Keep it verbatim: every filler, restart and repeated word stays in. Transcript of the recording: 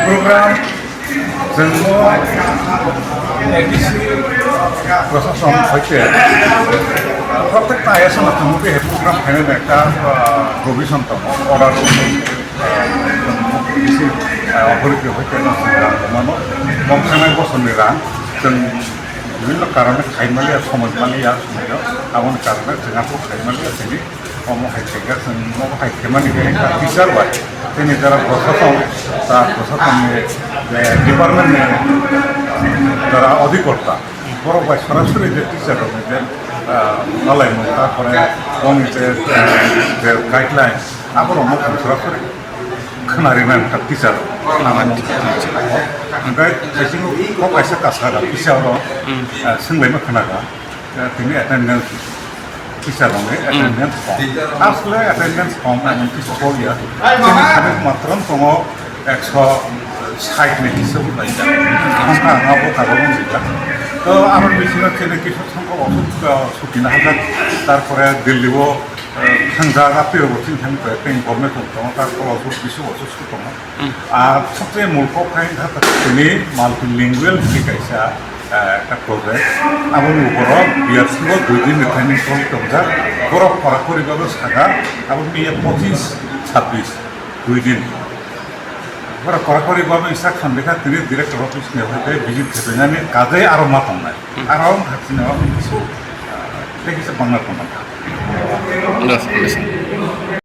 Program jengmo A D C prosason hoite protekta ayasano tongmoti hai program khainani ekta provision tongo, order tongo. A D C authority hoite no rang tongmano, moksanai bosonni rang chwng bibhinno karone khaimaliya, somoi maliya, aboni karone chwng aphuru khaimaliya sini. Omo hai khaikha chwng, omo hai khaimani khe ekta teacher bai tini jara prosason, ta prosasonni, eh, departmentni jara odhikorta, borok bai sorasori je teacher rokni je, ah, malaimung, tarpore boni je, eh, je guidelines, aborokno chwng sorasori khwnarina wngkha teacher. Omo wngkha. Onkhe bisingo kok kaisa kasara teacher rok, eh, swnglaima khwnakha. Tini attendance teacher rokni attendance kom. Asle attendance kom, emon kisa kok ya. Chini khanik matram tongo ekso sait ni hisab bai. Songkha ang abo kago wng sika. To abo bisingo chini kisa songkha osuk, ah, sutina hajak. Tarpore Delhi o, eh, thangjak, apni rogo chini thang tongo, tei information tongo, tarpore osuk bisu osuk su tongo. Ar sabse mul kok hai wngkha tini multilingual hwnwi kaisa, eh, ekta project. Aboni uporo biapsingo dui din ni training choli tongjak. Borok korakori bago saka, abo miya pochis, chabbish, dui din. Borok korakori bago instruction rikha, tini director office ni hoite visit khe tongnani, kajai aro ma tongnai. Aro wngkha chini o kisu, eh, tei kisa bangla tongnai. Yes, yes.